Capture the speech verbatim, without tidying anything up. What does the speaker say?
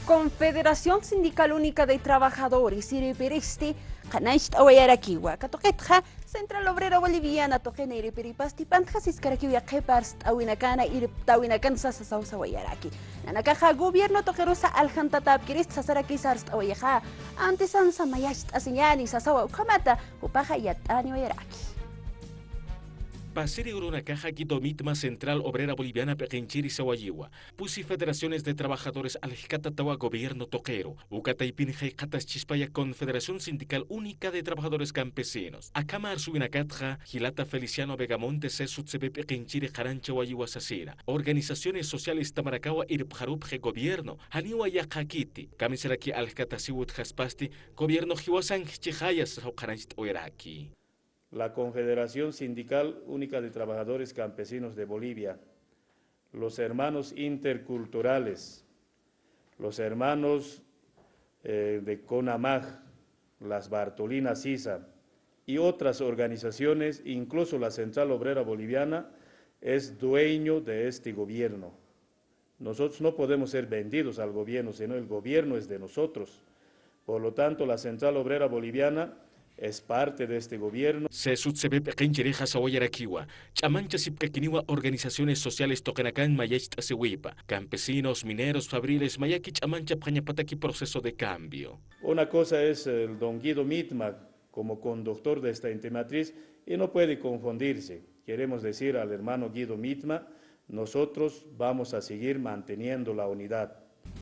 Confederación Sindical Única de Trabajadores, irpiristi, qhanañcht'awayarakiwa. Katuqitxa, Central Obrera Boliviana tuqina irpiripasti, pantxa siskarakiw yaqhipa arst'awinakana, irptawinakan sasa sawsawayaraki. Nanakaxa gobierno tuqirusa aljantatäpkirist sasarakisa arst'awayaxa, antisansa mayacht'asiñäni sasawa ukhamata, jupaxa yatt'aniwayaraki. Pasiri urunakaxa Guido Mitma Central Obrera Boliviana p'iqinchiri sawayiwa. Pusi Federaciones de Trabajadores aljkatatawa gobierno tuqiru, uka taypin jayqataschispaya Confederación Sindical Única de Trabajadores Campesinos. Akham arsuwinakatxa, jilata Feliciano Vegamonte C S U C B p'iqinchiri qaranchawayiwa sasina. Organizaciones sociales tamarakawa irpxarupxi gobierno, janiwa yaqhakiti. Kamisaraki aljkatasiw utjaspasti, gobierno jiwasan jichixaya sasaw qhanancht'awiraki. La Confederación Sindical Única de Trabajadores Campesinos de Bolivia, los hermanos interculturales, los hermanos, eh, de CONAMAG, las Bartolinas Sisa y otras organizaciones, incluso la Central Obrera Boliviana, es dueño de este gobierno. Nosotros no podemos ser vendidos al gobierno, sino el gobierno es de nosotros. Por lo tanto, la Central Obrera Boliviana es parte de este gobierno. C S U C B p'iqinchirixa sawayarakiwa, ch'amanchasipkakiniwa organizaciones sociales tuqinakan mayacht'asiwipa, campesinos, mineros, fabriles, mayaki ch'amanchapxañapataki proceso de cambio. Una cosa es el don Guido Mitma como conductor de esta entidad matriz y no puede confundirse. Queremos decir al hermano Guido Mitma, nosotros vamos a seguir manteniendo la unidad.